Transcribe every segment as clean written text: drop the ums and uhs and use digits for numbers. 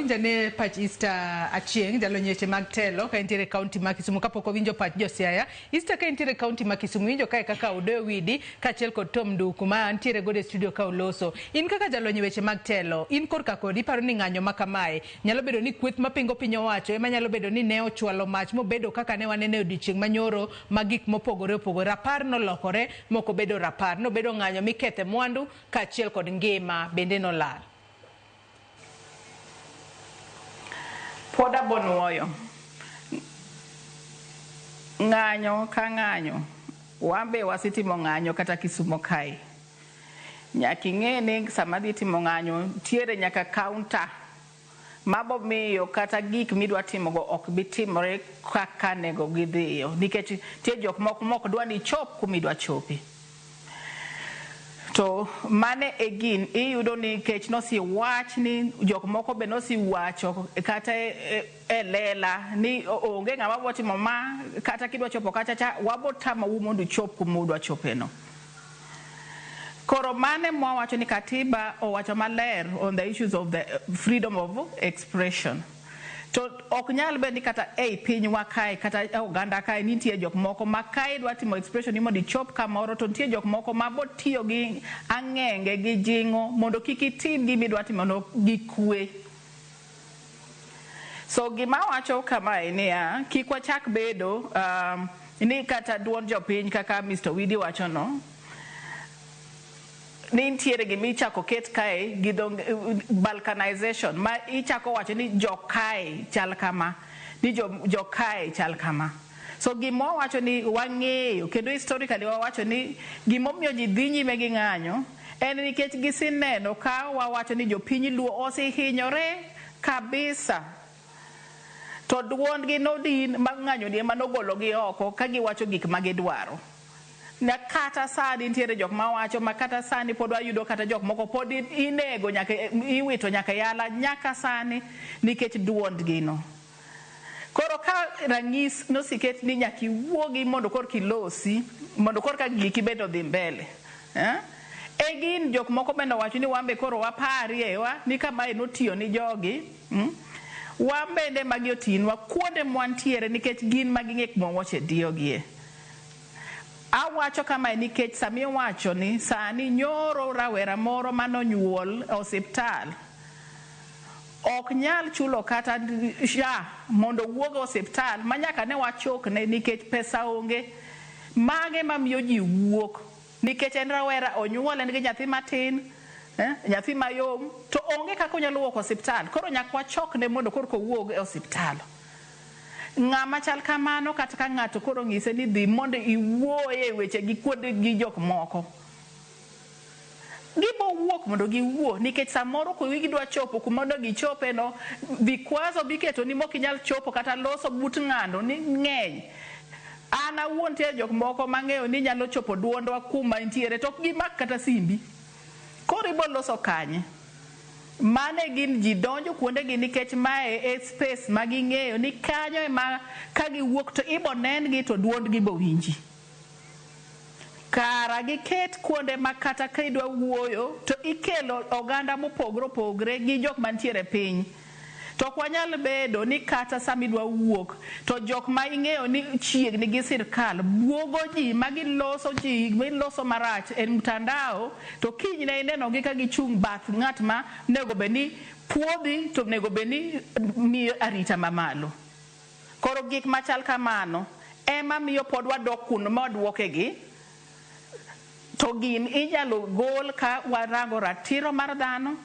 Wawinj ane pach Easter Achieng', jalony weche mag telo ka entiere e kaunti ma Kisumu kapok wawinjo pach jo Siaya. Easter ka entiere e kaunti ma Kisumu, winjo kae kaka Odoyo Widi kaachiel kod Tom Nduku ma ntiere godo e studio ka oloso. In kaka jalony weche mag telo, in korka kodi iparo ni ng'anyo ma kamae nyalo bedo ni kweth mapingo piny owacho ema nyalo bedo ni ne ochwalo mach mobedo kaka ne waneno e odiochieng' manyoro ma gik mopogore opogore. Rapar nolokore mok obedo rapar, nobedo ng'anyo mikethe mwandu kaachiel kod ngima bende nolal. Pod abonuoyo. Ng'anyo ka ng'anyo. Wan be wasetimo ng'anyo kata Kisumo kae. Nyaka ing'e ni sama dhi timo ng'anyo, nitiere nyaka counter mabo miyo kata gik midwa timogo ok bi timore kaka nego gidhiyo. Nikech nitie jok moko mok dwa ni ichop kuma idwa chope. To mane e gin iyudo ni nikech nosiwach ni jok moko be nosiwacho kata e lela ni onge ng'ama bo timo ma kata kidwa chopo kacha cha wabo tamou mondo uchop kuma udwa chope no. Koro mane mwawacho ni katiba owacho maler on the issues of the freedom of expression. To ok nyal bed ni kata ei pinywa kae kata e oganda kae nitie jok moko ma ka idwa timo expression ni mondo ichop kamoro to nitie jok moko ma bo tiyo gi ang'enge gi jing'o mondo kik itim gima idwa timo no gi kwe. So gima wacho kamae niya, kik wachak bedo ni kata duond jopiny kaka Mr. Widi wacho no, ni nitiere gima ichako ket kae gi dho balkanization ma ichako wacho ni jokae chal kama, ni jokae chal kama. So gima wawacho ni wang'eyo kendo historically wawacho ni gimomiyo ji dhi nyime gi ng'anyo en nikech giseneno ka wawacho ni jopiny luo osehinyore kabisa to duondgi nodin ma ng'anyo ni ema nogologi oko ka giwacho gik ma gidwaro. Na kata sani nitiere jok mawacho ma kata sani pod wayudo kata jok moko pod inego nyaka iwito nyaka yala nyaka sani nikech duondgi no. Koro ka ranyis noseket ni nyaka iwuogi mondo korka ilosi mondo korka giki bende odhi mbele. Eh? E gin jok moko bende owacho ni wan be koro waparie wa ni kamae notiyo ni jogi. Wan bende magi otinwa kuonde mwantiere nikech gin ma ging'e kuma wuoche diyogie. Awacho kamae nikech sami iwacho ni sani nyoro rawera moro manonyuol e osiptal ok nyal chulo kata SHA mondo owuog e osiptal ma nyaka ne wachokne nikech pesa onge. Mage mamiyo ji wuok nikech en rawera onyuol en gi nyathi matin, nyathi mayom to onge kaka onyalo wuok osiptal koro nyaka wachokne mondo korka owuog e osiptal. Ng'ama chal kamano kata ka ng'ato koro ng'ise ni dhi mondo iwuoye weche gi kuonde gi jok moko. Gibo wuok mondo giwuo nikech samoro gidwa chopo kuma onego gichope no vikwazo biketo ni mok inyal chopo kata loso but ng'ano ni ng'eny. An awuon nitie jok moko mang'eyo ni nyalo chopo duondwa kuma nitiere to ok gimak kata simbi. Koro ibo loso kanye? Mane gin ji donjo kuonde gi nikech mae e space ma ging'eyo ni kanyo ema ka giwuok to ibo nen gi to duondgi bo winji. Kara giket kuonde ma kata ka idwa wuoyo to ikelo oganda mopogore opogore gi jok mantiere e piny. To ok wanyal bedo ni kata sama idwa wuok to jok ma ing'eyo ni chiegni gi sirkal buogo ji ma giloso ji giloso marach e mtandao to kinyne ineno gi ka gichung' bath ng'at ma onego bed ni puodhi to onego bed ni miyo arita mamalo. Koro gik machal kamano ema miyo pod wadok kuno ma waduoke gi to gin inyalo gol ka warango ratiro mar dhano,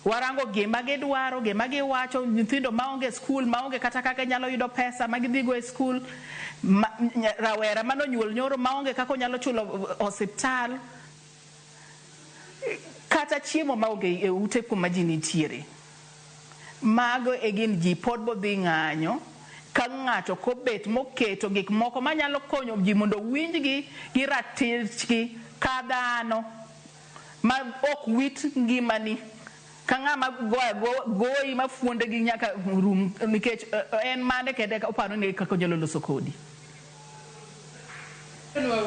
warango gima gidwaro, gima giwacho, nyithindo maonge skul, maonge kata kaka nyalo yudo pesa ma gidhigo e skul, rawera manonyuol nyoro maonge kaka onyalo chulo osiptal, kata chiemo maonge e ute kuma ji nitiere. Mago e gin ji pod bodhi ng'anyo ka ng'ato kobet moketo gik moko manyalo konyo ji mondo owinjgi gi ratichgi ka dhano ma ok wit ngimani ka ng'ama goyi ma fuonde gi nyaka rum nikech en mane kende oparo ni kaka onyalo loso kodi.